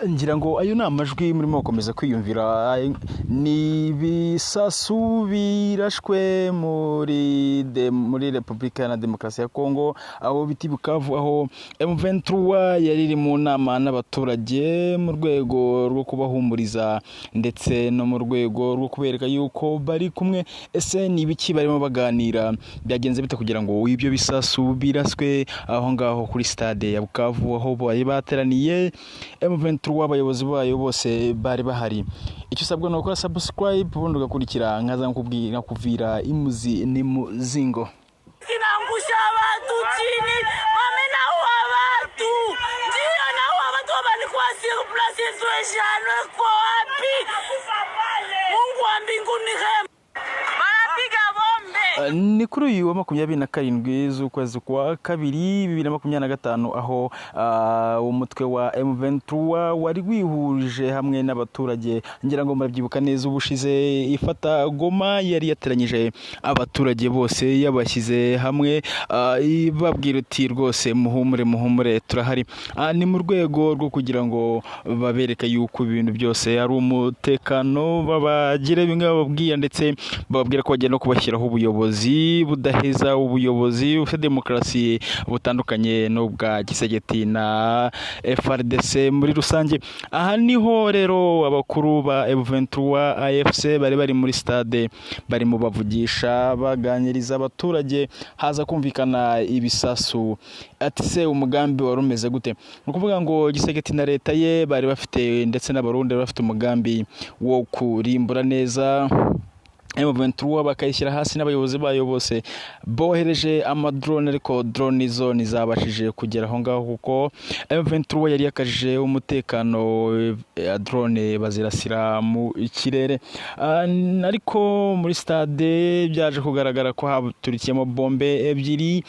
Ngira ngo ayo ni amajwi murimo gukomeza kwiyumvira, ni ibisasu birashwe muri Repubulika Iharanira Demokarasi ya Kongo, aho bita Bukavu, aho M23 yari iri mu nama n'abaturage mu rwego rwo kubahumuriza ndetse no mu rwego rwo kubereka yuko bari kumwe. Ese ni ibiki barimo baganira? Byagenze bite kugira ngo ibyo bisasu biraswe aho ngaho kuri stade ya Bukavu, aho bari bateraniye M23, abayobozi bayo bose bari bahari? Icyo usabwa ni ukora subscribe, ubundi ugakurikira, nkaza nkakubwira, nkakuvira imuzi n'imuzingo. Zinaangusha watu chini, mame naua watu, ndio naua watu, walikuwa sur place tueshano kwa wapi? Mungu wa mbinguni rehema. Banapiga bombe. Ni kuri uyu wa 27 z'ukwezi kwa kabiri 2025, aho umutwe wa M23 wari wihuje hamwe n'abaturage. Ngira ngo murabyibuka neza, ubushize ifata Goma yari yateranyije abaturage bose, yabashyize hamwe, ibabwira uti: "Rwose muhumure, muhumure, turahari." Ni mu rwego rwo kugira ngo babereke yuko ibintu byose ari umutekano, babagire bimwe bababwira, ndetse bababwira ko bagiye no kubashyiraho ubuyobozi budaheza, ubuyobozi bufite demokarasi butandukanye n'ubwa Tshisekedi na FARDC muri rusange. Aha niho rero abakuru ba M23 AFC bari muri stade, barimo bavugisha, baganiriza abaturage, haza kumvikana ibisasu. Ati: "Se umugambi wari umeze gute?" Ni ukuvuga ngo Tshisekedi na leta ye bari bafite, ndetse n'Abarundi bari bafite umugambi wo kurimbura neza M23, bakayishyira hasi n'abayobozi bayo bose. Bohereje amadrone, ariko drone zo ntizabashije kugera aho ngaho kuko M23 yari yakajije umutekano, drone bazirasira mu kirere. Ariko muri stade byaje kugaragara ko haturikiyemo bombe ebyiri,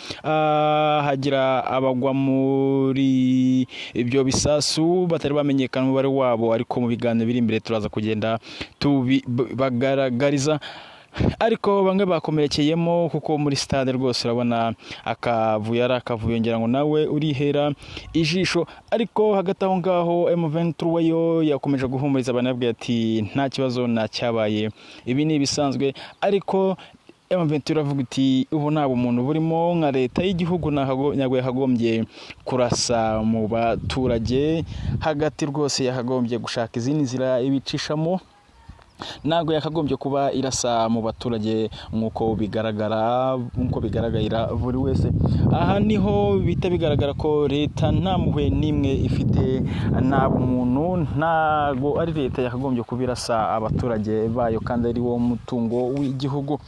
hagira abagwa muri ibyo bisasu batari bamenyekana umubare wabo, ariko mu biganiro biri imbere turaza kugenda tubibagaragariza. Ariko bamwe bakomerekeyemo, kuko muri stade rwose urabona akavuyo ari akavuyo, ngira ngo nawe urihera ijisho. Ariko hagati aho ngaho M23 yo yakomeje guhumuriza abantu, yababwira ati: "Nta kibazo, nta cyabaye, ibi ni ibisanzwe." Ariko M23 iravuga iti: "Ubu nta bumuntu burimo, nka leta y'igihugu ntabwo yakagombye kurasa mu baturage hagati, rwose yakagombye gushaka izindi nzira ibicishamo, ntabwo yakagombye kuba irasa mu baturage nk'uko bigaragara, nk'uko bigaragarira buri wese." Aha niho bihita bigaragara ko leta nta mpuhwe n'imwe ifite, nta bumuntu, ntabwo ari leta yakagombye kuba irasa abaturage bayo kandi ari wo mutungo w'igihugu.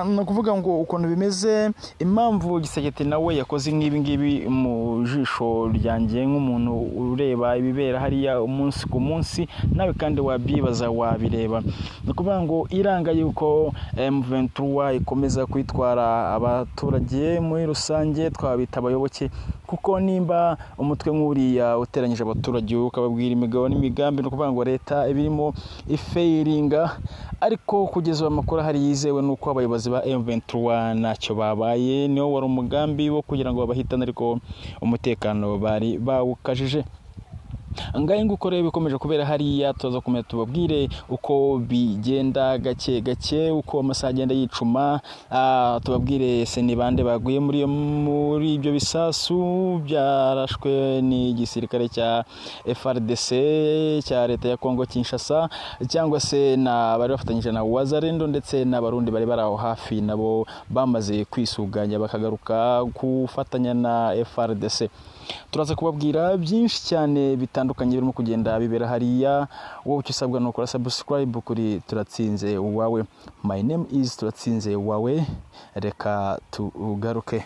Ni ukuvuga ngo ukuntu bimeze, impamvu Tshisekedi nawe yakoze nk'ibi ngibi, mu jisho ryanjye nk'umuntu ureba ibibera hariya umunsi ku munsi, nawe kandi wabyibaza, wabireba, ni ukuvuga ngo iranga yuko M23 ikomeza kwitwara abaturage muri rusange, twabita abayoboke, kuko nimba umutwe nk'uriya uteranyije abaturage ukababwira imigabo n'imigambi, ni ukuvuga ngo leta ibirimo ifailinga. Ariko kugeza ubu amakuru ahari yizewe ni uko abayobozi ba M23 ntacyo babaye. Niwo wari umugambi wo kugira ngo babahitane, ariko umutekano bari bawukajije. Ngahe nguko rero bikomeje kubera hariya. Tuza kumenya, tubabwire uko bigenda gake gake, uko amasaha agenda yicuma, tubabwire se ni bande baguye muri ibyo bisasu byarashwe n'igisirikare cya FARDC cya leta ya Kongo Kinshasa, cyangwa se na bari bafatanyije na Wazalendo ndetse n'Abarundi bari aho hafi, nabo bamaze kwisuganya bakagaruka gufatanya na FARDC. Turaza kubabwira byinshi cyane bitandukanye birimo kugenda bibera hariya. Wowe icyo usabwa ni ukora subscribe kuri Turatsinze Wawe. My name is Turatsinze Wawe. Reka tugaruke.